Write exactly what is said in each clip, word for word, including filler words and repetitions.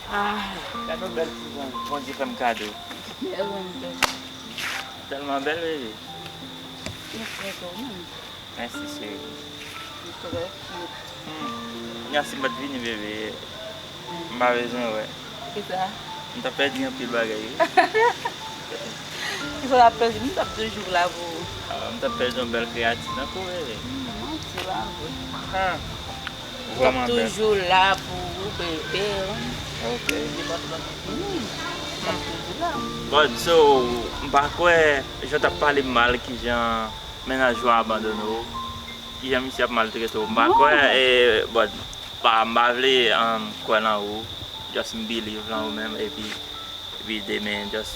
Ah, gade yon bèl ti zanj Bondye fè m kado. Bèl zanj. Tèlman bèl, bebe. Mèsi, cheri. Hmm. Kounya si m pa t vini, bebe, m pa bezwen wè. Kisa? M t ap pèdi anpil bagay, wi. Kisa w ap pèdi? M t ap toujou la pou ou. Ah, m t ap pèdi yon bèl kreyati nan kou, bebe. Hmm, manti, pa vre. Ah. Ou vrèman bèl. M t ap toujou la pou ou, bebe. Ok. Depi w pa t vini, m t ap toujou la. Bon, so, m pa kwè jan w t ap pale m mal, kijan mennaj ou an abandone w, kijan misye ap maltrete w. M pa kwè, e, bon, pa, m pa vle, um, kwè nan ou. Just m believe nan ou menm, epi, epi demen, just,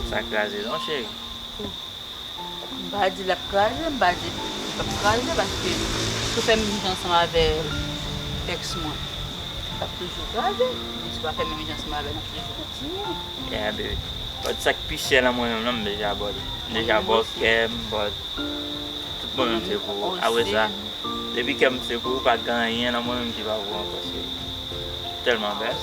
sa kraze, non, cheri. M pa di l ap kraze, m pa di l p ap kraze, paske si w fè menm jan ansanm avè èks mwen, l ap toujou kraze. Men si w pa fè menm jan ansanm avè l, l ap toujou kontinye. Yeah, baby. But sa k pi chè nan mwen menm nan, m deja ba w li. M deja ba w kè m, but tout mwen menm se pou ou. Apre sa, depi kè m se pou ou, pa gen anyen nan mwen menm ki pa pou ou ankò, cheri. Tèlman bèl.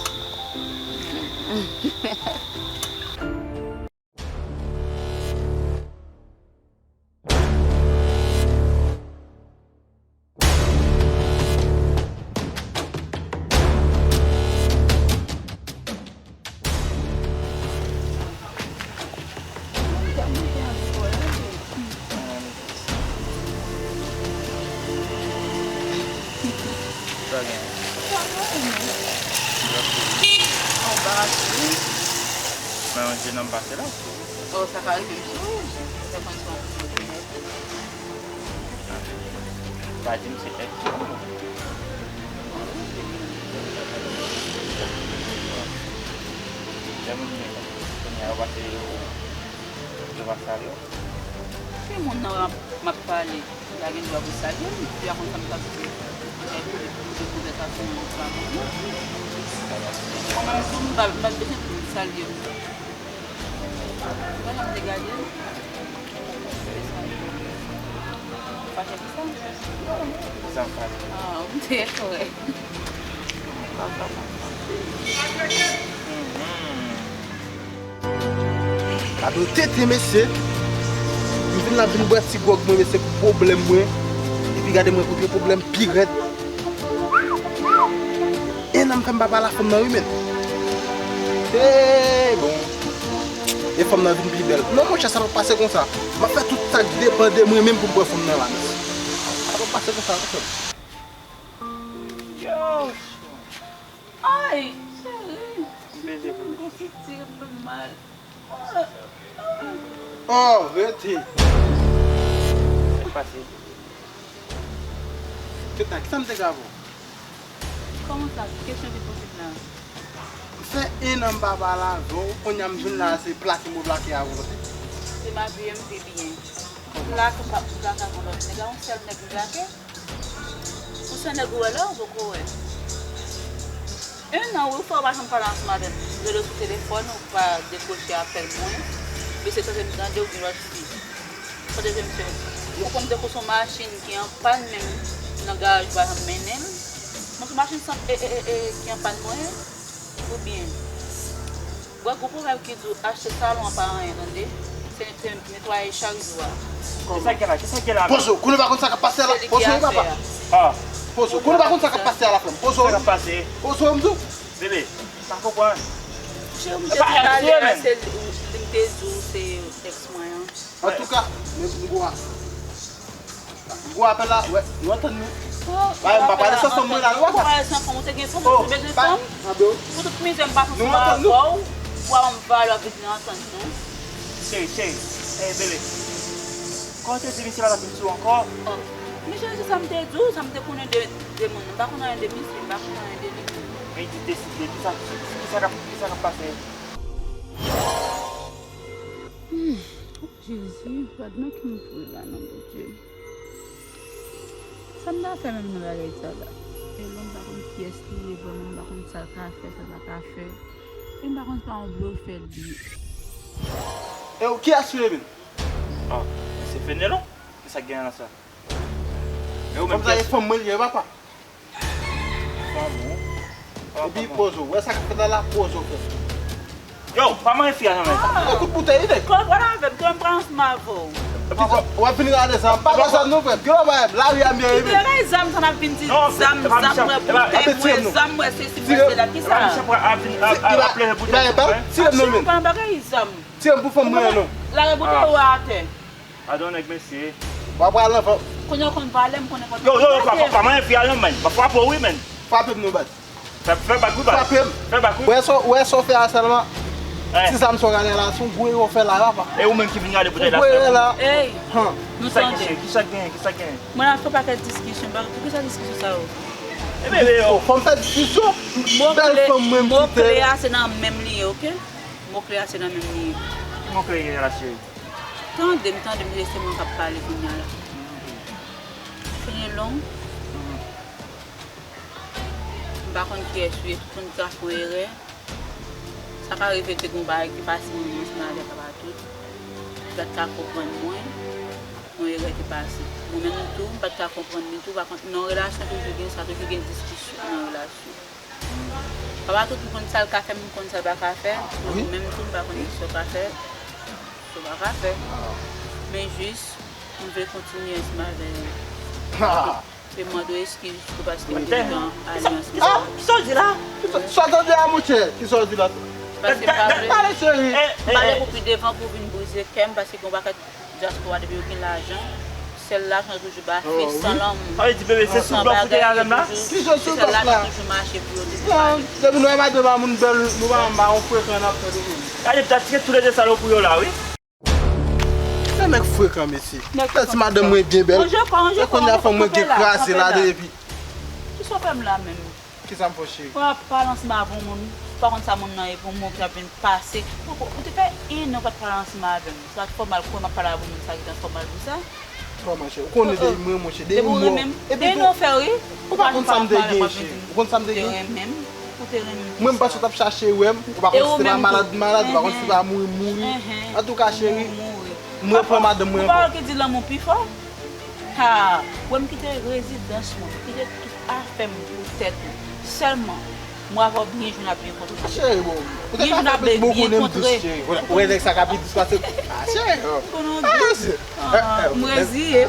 Sa gen? Anbarase wi. Mwen, mwen, je nan pase la. Oh, sa ka rive m sou ou. Ou te konn se yon moun ki nève. Pa di m se èks ou. Lè moun gen èks, kounye a yo pa se yo, yo pa salye w. Ki moun nan m ap, m ap pale la gen dwa pou salye m? Li pa konn sa m t ap di. Lè pou, pou, pou konvèsasyon an pa bon non. Mwen menm tou, m pa, m pa bezwen pou l salye m. Ou pa janm te gade l? Ou fache pou sa? Non. Sa m fache. Ah, ou te fre. Gade yon tenten, mesye. M vin la vin bwè ti gwòg mwen, mesye, pou pwoblèm mwen. Epi gade mwen kote pwoblèm pi rèd. En an m fè m pa pale a fanm nan wi, men. Hey, bon. E fanm nan vin pi bèl. Non, monchè, sa p ap pase konsa. M ap fè tout sa k depann de mwen menm pou m pran fanm nan la, mesye. Sa p ap pase konsa, non, frè m. Yo! Ay, cheri. M peze pou ou. Gon ti tire m fè m mal. Oh, rete. Sa k pase? Kèt la, kisa m te ka fè w? Kòman sa? Kesyon ki posib la? M fè en an m pa pale avè w, kounye a m vin la, se plake m ou plake avè w. Se m abiye m pi byen. M plake, m pa, m plake avè yon lòt nèg, a yon sèl nèg m plake. Ou se nèg ou wè la, ou poko wè. En an, wi, ou fè ou pa janm pale ansanm avè m. M rele w sou telefòn, ou pa dekwoche apèl mwen. Mesye tande m tande, ou gen lòt fi. Tande, mesye, ou konn m te konn se yon machin ki an pàn, men nan garaj ou pa janm mennen m. Mwen se machin san, e, e, e, e, ki an pàn mwen ye? Oubyen, wè, gon pwovèb ki di w achte salon an pa anyen, tande. Se, se netwaye chak jou a. Kisa k gen la? Kisa k gen la? Pozo, kounye w pa konn sa k ap pase la. Se li ki Pozo, wi, papa. Ah. Pozo, konnen pa konn sa k ap pase a la frè m. Pozo, sa k ap pase? Pozo, m di w. Bebe, pa konprann. Cheri, m te di talè a, se li, li m te di w se ex mwen an. Antouka, men m gwo a. M gwo apèl la, wè, nou antann nou. Bay, m pa pale san fanm mwen la, nou wè sa. Ou pale san fanm, ou te gen fanm, ou te bezwen fanm. Pou tout mizè m pa fè sou avè w, ou a ban m valè, w ap vin antann nou. Cheri, cheri, eh, bebe. Kòman w te di misye pa t ap vin sou ou ankò? Oh. Misye, se sa m te di w, sa m te konnen de, de moun. M pa konn anyen de misye, m pa konn anyen de li. Men li deside, kisa, kisa k ap, kisa k ap pase? Hmm. Oh, Jezi, gad nan ki m twouve la, non, Bondye. Sa m ta fè menm nan bagay sa la? E lè m pa konn kiyès li ye vrèman, m pa konn sa l ka fè, sa l pa ka fè. E m pa konn se pa yon blofè li ye. E w, kiyès ou ye menm? Ah, se Fenelon? Kisa k genyen nan sa? E ou menm, kiyès ou? Fanm sa e fanm mwen li ye, papa. Fanm ou? Epi poze w, wè sa k ap fèt la la, poze w frè. Yo, pa manyen fi a non, men. Kout boutèy, wi, nèg. Kòl pral avè m, kòl pral ansanm avè w. Epi w ap vin rale zam, pa pran zam non, frè m. Gen lè w pa wè m, lari a m ye, wi. Ki bagay zam sa n ap vin di zam, zam, mwen boutèy, mwen zam, mwen sesi, mwen sela, kisa? Epa misye pral ap vin ap plere boutèy sou mwen. Tire m non, men. Tire m pou fanm mwen non. Lage boutèy ou a atè. Gadon nèg mesye. W ap pral nan fanm. Kounye a w konn valè m, konnen kote. Yo, yo, yo, pa, pa, pa manyen fi a non, men. M ap frape w, wi, men. Frape m non, baz. Fè, fè bak, wi, baz. Frape m. Fè bak, wi. Wè sa, wè sa w fè a sèlman. Ti zam sa w gade la, se yon gwo erè w fè la, papa. E ou menm ki vin gade boutèy la, frè m. Ey, nou tande. Kisa k genyen, kisa k genyen? Mwen ap fè pakèt diskisyon, poukisa diskisyon sa yo? E bebe yo. Fò m fè diskisyon. Bèl fanm mwen m kite. Mo kle a se nan men m li ye, oke? Mo kle a se nan men m li ye. Ki mo kle ye la, cheri? Tande m, tande m, se mwen k ap pale kounye a la. Fenelon, m pa konn kiyès ou ye, tout moun ka fè yon erè. Sa ka rive te gen yon bagay ki pase mwen menm ansanm avèk Apatout. Ou pa t ka konprann mwen, yon erè te pase. Mwen menm tou, m pa t ka konprann li tou. Pa kont, nan yon relasyon toujou gen sa, toujou gen diskisyon nan relasyon. Apatout, m konn sa l ka fè, m konn sa l pa ka fè. Mwen menm tou, m pa konn kisa w ka fè, kisa w pa ka fè. Men jis, m vle kontinye ansanm avè w. E mande w eskiz tou paske m te pran alyans. Kisa w di la? Sa w tande a, monchè? Kisa w di la? Paske m pa vle, m pale pou pi devan pou vin brize kè m, paske gen yon pakèt dyaspora depi yo gen lajan, sèl lajan yo toujou ba fi san lanmou. Sa vle di bebe, se sou blòf ou te avè m la? Ki jan sou blòf la? Sèl lajan toujou mache pou yo depi pale. Depi nou wè madanm pa moun bèl, nou pa yon frekan n ap fè depi. Gade, m ta tire tou lede salopo yo la, wi. Se nèg frekan, mesye. Lè ti madanm mwen byen bèl. E kounye a fanm mwen gen kraze la depi. Kisa w fè m la menm? Kisa m fè w, cheri? Ou ap pale ansanm avè yon moun, ou pa konn sa moun nan ye pou moun ki ap vin pase. Ou, ou te fè en an ou pa t pale ansanm avè m. Sa t fè w mal, kouwè m ap pale avè yon moun sa ki t ap fè w mal pou sa? Kòman, cheri? Ou konnen depi mwen, monchè, depi mwen. Epi tou, ou pa konn sa m te gen, cheri. Ou konn sa m te gen? Ou te renmen m. Mwen, m panse w t ap chache wè m, ou pa konn si se pa malad m malad, ou pa konn si se pa mouri m mouri. Antouka, cheri, m repran madanm mwen ankò. Ou pa wè ki di lanmou pi fò? Ha, wè m kite rezidans mwen, m kite tout afè m pou tèt ou. Sèlman, mwen avè w byen jwenn ap byen kontre. Cheri, bon, ou te ka fè plis bon konnen m dous, cheri. Ou wè nèg sa ka pi dous pase m. Ah, cheri, oh. Ou konnen w dous. Ah, m reziye m.